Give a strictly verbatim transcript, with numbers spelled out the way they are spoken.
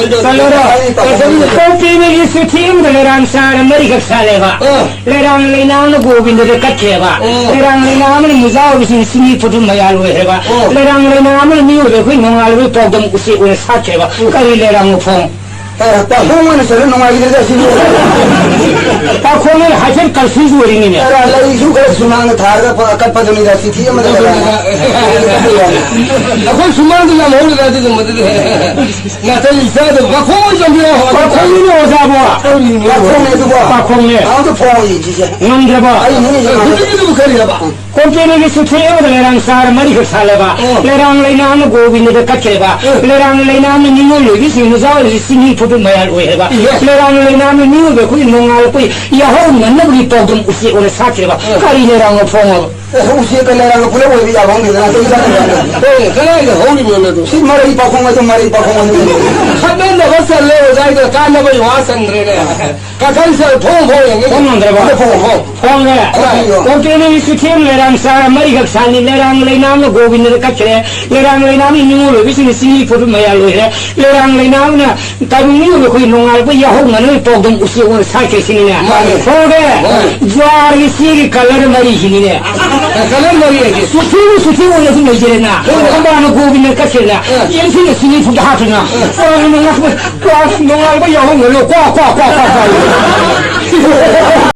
ꯆꯠꯂꯣꯔꯣ? ꯀꯣꯝꯄꯦꯅꯤꯒꯤ ꯆꯤꯊꯤ ꯑꯃꯗ ꯂꯩꯔꯥꯡ ꯆꯥꯔ ꯃꯔꯤꯈꯛ ꯁꯥꯠꯂꯦꯕ꯫ ꯑꯥ꯫ ꯂꯩꯔꯥꯡ ꯂꯩꯅꯥꯡꯅ ꯒꯣꯕꯤꯟꯗꯗ ꯀꯠꯈ꯭ꯔꯦꯕ꯫ ꯑꯣ꯫ ꯂꯩꯔꯥꯡ ꯂꯩꯅꯥꯡꯅ ꯃꯨꯖꯥ ꯑꯣꯏꯕꯁꯤꯡ ꯆꯤꯡꯍꯤ ꯐꯨꯠꯄ ꯃꯌꯥꯜ ꯑꯣꯏꯈ꯭ꯔꯦꯕ꯫ ꯑꯣ꯫ ꯂꯩꯔꯥꯡ ꯂꯩꯅꯥꯡꯅ ꯃꯤꯑꯣꯏꯕ ꯑꯩꯈꯣꯏ ꯅꯣꯡꯉꯥꯜꯕꯒꯤ ꯄꯥꯎꯗꯝ ꯎꯆꯦꯛ ꯑꯣꯏꯅ ꯁꯥꯠꯈ꯭ꯔꯦꯕ꯫ ꯎꯝ꯫ ꯀꯔꯤ ꯂꯩꯔꯥꯡ ꯃꯈꯣꯡ? ꯑꯦ, ꯄꯥꯈꯣꯡ ꯑꯣꯏꯅ ꯆꯠꯂ ꯅꯨꯡꯉꯥꯏꯈꯤꯗ꯭ꯔꯦꯗ ꯁꯤꯗꯤ꯫ ꯄꯥꯈꯣꯡ ꯑꯣꯏꯅ ꯍꯥꯏꯐꯦꯠ confuse ꯑꯣꯏꯔꯤꯅꯤꯅꯦ꯫ ꯑꯦꯔꯥ, ꯂꯩꯁꯨ ꯈꯔ ꯁꯨꯃꯥꯡꯗ ꯊꯥꯔꯒ ꯄ-, ꯑꯀꯠꯄꯗꯨꯅꯤꯗ, ꯆꯤꯊꯤ ꯑꯃꯗ ꯀꯅꯥꯅ? ꯑꯩꯈꯣꯏ ꯁꯨꯃꯥꯡꯗ ꯌꯥꯝ ꯍꯧꯔꯤꯗ ꯑꯗꯨꯒꯨꯝꯕꯗꯨꯗꯤ꯫ ꯅꯥꯇꯩ ꯆꯥꯗꯕ꯫ ꯄꯥꯈꯣꯡ ꯑꯣꯏꯅ ꯆꯪꯕꯤꯔꯣ꯫ ꯄꯥꯈꯣꯡꯅꯤꯅꯦ ꯑꯣꯖꯥꯕꯣ꯫ ꯄꯥꯈꯣꯡꯅꯦ ꯑꯗꯨꯕꯣ꯫ ꯄꯥꯈꯣꯡꯅꯦ꯫ ꯑꯝꯇ ꯐꯣꯡꯉꯣ ꯌꯦꯡꯁꯤꯁꯦ꯫ ꯉꯝꯗ꯭ꯔꯕꯣ? ꯑꯩ ꯅꯤꯡꯉꯤꯁꯦ ꯉꯝꯗ꯭ꯔꯕ꯫ ꯍꯧꯖꯤꯛꯀꯤꯗꯨꯕꯨ ꯀꯔꯤꯑꯕ? ꯀꯣꯝꯄꯦꯅꯤꯒꯤ ꯆꯤꯊꯤ ꯑꯃꯗ ꯂꯩꯔꯥꯡ ꯆꯥꯔ ꯃꯔꯤꯈꯛ ꯁꯥꯠꯂꯦꯕ꯫ ꯑꯣ꯫ ꯂꯩꯔꯥꯡ ꯂꯩꯅꯥꯡꯅ ꯒꯣꯕꯤꯟꯗꯗ ꯀꯠꯈ꯭ꯔꯦꯕ꯫ ꯑꯣ꯫ ꯂꯩꯔꯥꯡ ꯂꯩꯅꯥꯡꯅ ꯅꯤꯉꯣꯜ ꯑꯣꯏꯕꯤꯁꯤꯡ ꯃꯆꯥ ꯑꯣꯏꯔꯤꯁꯤ ꯆꯤꯡꯍꯤ ꯐꯨꯠꯄ ꯃꯌꯥꯜ ꯑꯣꯏꯈ꯭ꯔꯦꯕ꯫ ꯏꯍꯦ꯫ ꯂꯩꯔꯥꯡ ꯂꯩꯅꯥꯡꯅ ꯃꯤꯑꯣꯏꯕ ꯑꯩꯈꯣꯏ ꯅꯣꯡꯉꯥꯜꯂꯛꯄ ꯌꯥꯍꯧ ꯉꯟꯅꯕꯒꯤ ꯄꯥꯎꯗꯝ ꯎꯆꯦꯛ ꯑꯣꯏꯅ ꯁꯥꯠꯈ꯭ꯔꯦꯕ꯫ ꯑꯣ꯫ ꯀꯔꯤ ꯂꯩꯔꯥꯡꯅꯣ ꯐꯣꯡꯉꯕ? ꯑꯦ, ꯎꯆꯦꯛꯀ ꯂꯩꯔꯥꯡꯒ ꯄꯨꯂꯞ ꯑꯣꯏꯕ ꯌꯥꯕ ꯈꯪꯗꯦꯗꯅ, ꯑꯇꯩ ꯆꯥꯗꯕ ꯌꯥꯗꯦ꯫ ꯍꯣꯏꯅꯦ, ꯀꯗꯥꯏꯗ ꯍꯧꯔꯤꯕꯅꯣ ꯑꯗꯨ? ꯁꯤ ꯃꯔꯩ ꯄꯥꯈꯣꯡ ꯑꯗꯨ, ꯃꯔꯩ ꯄꯥꯈꯣꯡ ꯑꯗꯨ꯫ ꯈꯠꯅꯅꯕ ꯆꯜꯂꯦ ꯑꯣꯖꯥ, ꯑꯩꯗꯣ ꯀꯥꯟꯅꯕꯒꯤ ꯋꯥ ꯆꯟꯗ꯭ꯔꯦꯅꯦ꯫ ꯀꯥꯈꯟꯁꯦ ꯐꯣꯡ ꯐꯣꯡ ꯌꯦꯡꯉꯤ꯫ ꯐꯣꯡ ꯉꯝꯗ꯭ꯔꯕ? ꯑꯗ ꯐꯣꯡ ꯐꯣꯡ꯫ ꯐꯣꯡꯉꯦ꯫ ꯐꯣꯡ ꯌꯦꯡꯉꯣ꯫ ꯀꯣꯝꯄꯦꯅꯤꯒꯤ ꯆꯤꯊꯤ ꯑꯃ ꯂꯩꯔꯥꯡ ꯆꯥꯔ ꯃꯔꯤꯈꯛ ꯁꯥꯠꯂꯤ꯫ ꯂꯩꯔꯥꯡ ꯂꯩꯅꯥꯡꯅ ꯒꯣꯕꯤꯟꯗꯗ ꯀꯠꯈ꯭ꯔꯦ꯫ ꯂꯩꯔꯥꯡ ꯂꯩꯅꯥꯡꯅ ꯅꯤꯉꯣꯜ ꯑꯣꯏꯕꯁꯤꯡꯅ ꯆꯤꯡꯍꯤ ꯐꯨꯠꯄ ꯃꯌꯥꯜ ꯑꯣꯏꯈ꯭ꯔꯦ꯫ ꯂꯩꯔꯥꯡ ꯂꯩꯅꯥꯡꯅ ꯇꯥꯏꯕꯪ ꯃꯤꯑꯣꯏꯕ ꯑꯩꯈꯣꯏ ꯅꯣꯡꯉꯥꯜꯂꯛꯄ ꯌꯥꯍꯧ ꯉꯟꯅꯕꯒꯤ ꯄꯥꯎꯗꯝ ꯎꯆꯦꯛ ꯑꯣꯏꯅ ꯁꯥꯠꯈ꯭ꯔꯦ ꯁꯤꯅꯤꯅꯦ꯫ ꯃꯥꯅꯦ꯫ ꯐꯣꯡꯉꯦ꯫ ꯃꯥꯅꯦ꯫ ꯖ꯭ꯋꯥꯔꯒꯤ ꯆꯦꯒꯤ colour ꯃꯔꯤꯁꯤꯅꯤꯅꯦ꯫ Colour ꯃꯔꯤ ꯍꯥꯏꯗꯤ? ꯆꯤꯊꯤꯕꯨ ꯆꯤꯊꯤ ꯑꯣꯏꯅ ꯑꯗꯨꯝ ꯂꯩꯖꯔꯦꯅ꯫ ꯍꯣꯏ꯫ ꯊꯝꯕꯥꯜꯅ ꯒꯣꯕꯤꯟꯗ ꯀꯠꯈ꯭ꯔꯦꯅ꯫ ꯑ꯫ ꯌꯦꯟꯁꯤꯅ ꯆꯤꯡꯍꯤ ꯐꯨꯠꯇ ꯍꯥꯞꯈ꯭ꯔꯦꯅ꯫ ꯑ꯫ ꯆꯥꯎꯔꯅ ꯉꯛꯄ ꯀ꯭ꯋꯥ ꯅꯣꯡꯉꯥꯜꯂꯛꯄ ꯌꯥꯍꯧ ꯉꯟꯅ ꯀ꯭ꯋꯥ, ꯀ꯭ꯋꯥ, ꯀ꯭ꯋꯥ, ꯀ꯭ꯋꯥ, ꯀ꯭ꯋꯥ꯫